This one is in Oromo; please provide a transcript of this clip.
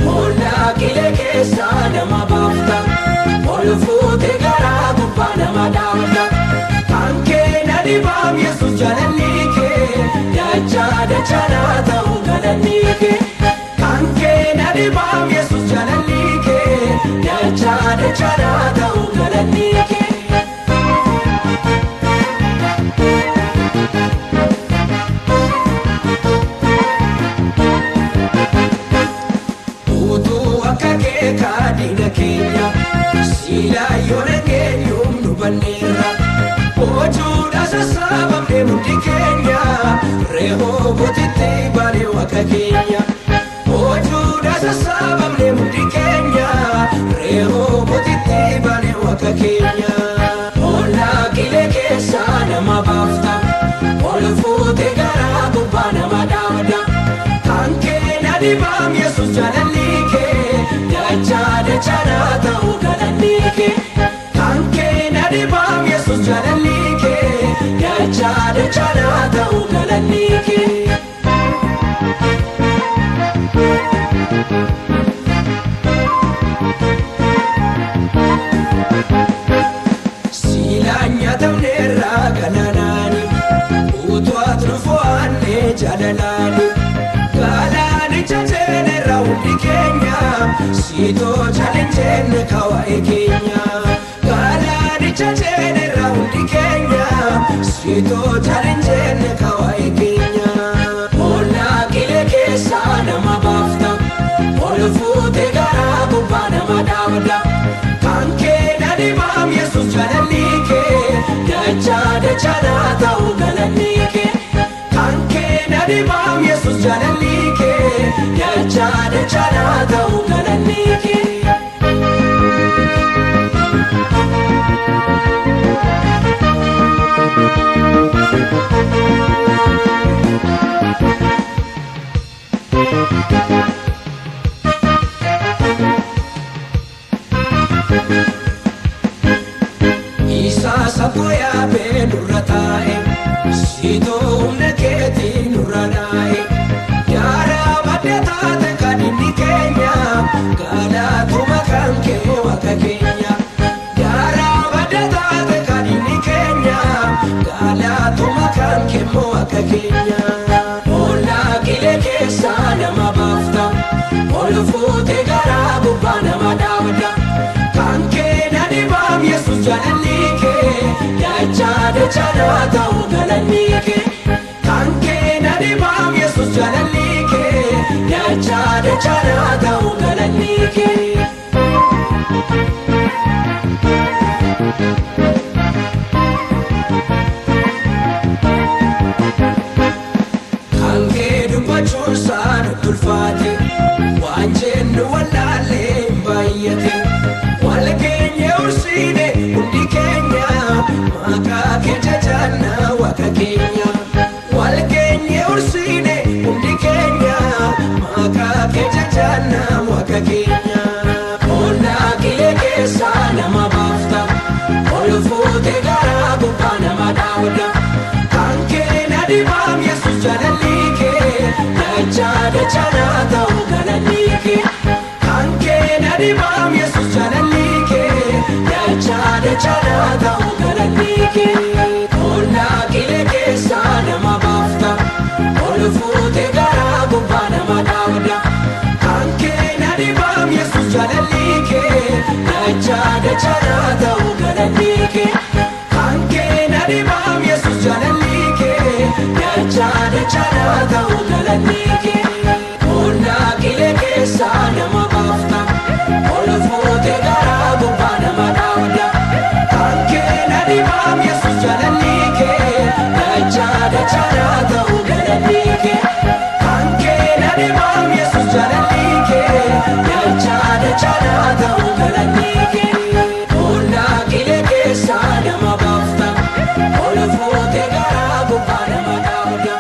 Boolaa qilee keessaa nama baafta, ol fuutee garaa gubbaa nama dhaabda. Kan kee na dhibaam Yesuus jaalalli kee, dachaa dachaa ta'u galanni kee. Kan kee na dhibaam Yesuus jaalalli kee, dachaa dachaa ta'u galanni kee. Utuu akka kee kaadhina keenya silaa yoo dhageenyuun nu banneerra. Bocuudha sassaabamnee hundi keenya Rehoobotitti baanee waaqa keenya. Bocuudha sassaabamnee hundi keenya Rehoobotitti baanee waaqa keenya. Boolaa qilee keessaa nama baafta, ol fuutee garaa gubbaa nama dhaabda. Kan kee na dhibaam Yesuus jaalalli kee, dachaa dachaa ta'u galanni kee. Kan kee na dhibaam Yesuus jaalalli kee, dachaa dachaa ta'u galanni kee. Siilaan nyaatamneerraa galaanaani, utuu ati nu fo'annee jaalalaani. Galaanicha ceenerra hundi keenya, siitoo chaalenjeen kawaa'ee keenya. Galaanicha ceenerra hundi keenya, siitoo chaalenjeen kawaa'ee keenya. Boolaa qilee keessaa nama baafta, ol fuutee garaa gubbaa nama dhaabda. Kan kee na dhibaam Yesuus jaalalli kee, dachaa dachaa ta'u galanni kee. Kan kee na dhibaam Yesuus jaalalli kee, dachaa dachaa ta'u galanni kee. Isaa sabboo yaabee nurra taa'e, siitoo humna keetiin nurra dhaa'e. Daaraa madda taate kan inni keenya, galaatuma kan kee waaqa keenya. Daaraa madda taate kan inni keenya, galaatuma kan kee waaqa keenya. Boolaa qilee keessaa nama baafta, ol fuutee garaa gubbaa nama dhaabda. Kan kee na dhibaam Yesuus jaalalli kee, dachaa dachaa ta'u galanni kee. Kan kee na dhibaam Yesuus jaalalli kee, dachaa dachaa ta'u galanni kee. Kan kee dubbachuun isaa nutti ulfaate, waan jennu wallaallee hin baay'ate. Wal keenya ursiine hundi keenya, maqaa kee jajannaa waaqa keenya. Wal keenya ursiine hundi keenya, maqaa kee jajannaa waaqa keenya. Boolaa qilee keessaa nama baafta, ol fuutee garaa gubbaa nama dhaabda. Kan kee na dhibaam Yesuus jaalalli kee, dachaa dachaa ta'u galanni kee. Kan kee na dhibaam Yesuus jaalalli kee, dachaa dachaa ta'u galanni kee. Boolaa qilee keessaa nama baafta, ol fuutee garaa gubbaa nama dhaabda. Kan kee na dhibaam Yesuus jaalalli kee, dachaa dachaa ta'u galanni kee. Kan kee na dhibaam Yesuus jaalalli kee, dachaa dachaa ta'u galanni kee. Boolaa qilee keessaa nama baafta, ol fuutee garaa gubbaa nama dhaabda. Kan kee na dhibaam Yesuus jaalalli kee, dachaa dachaa ta'u galanni kee. Kan kee na dhibaam Yesuus jaalalli kee, dachaa dachaa ta'u galanni kee. Boolaa qilee keessaa nama baafta, ol fuutee garaa gubbaa nama dhaabda.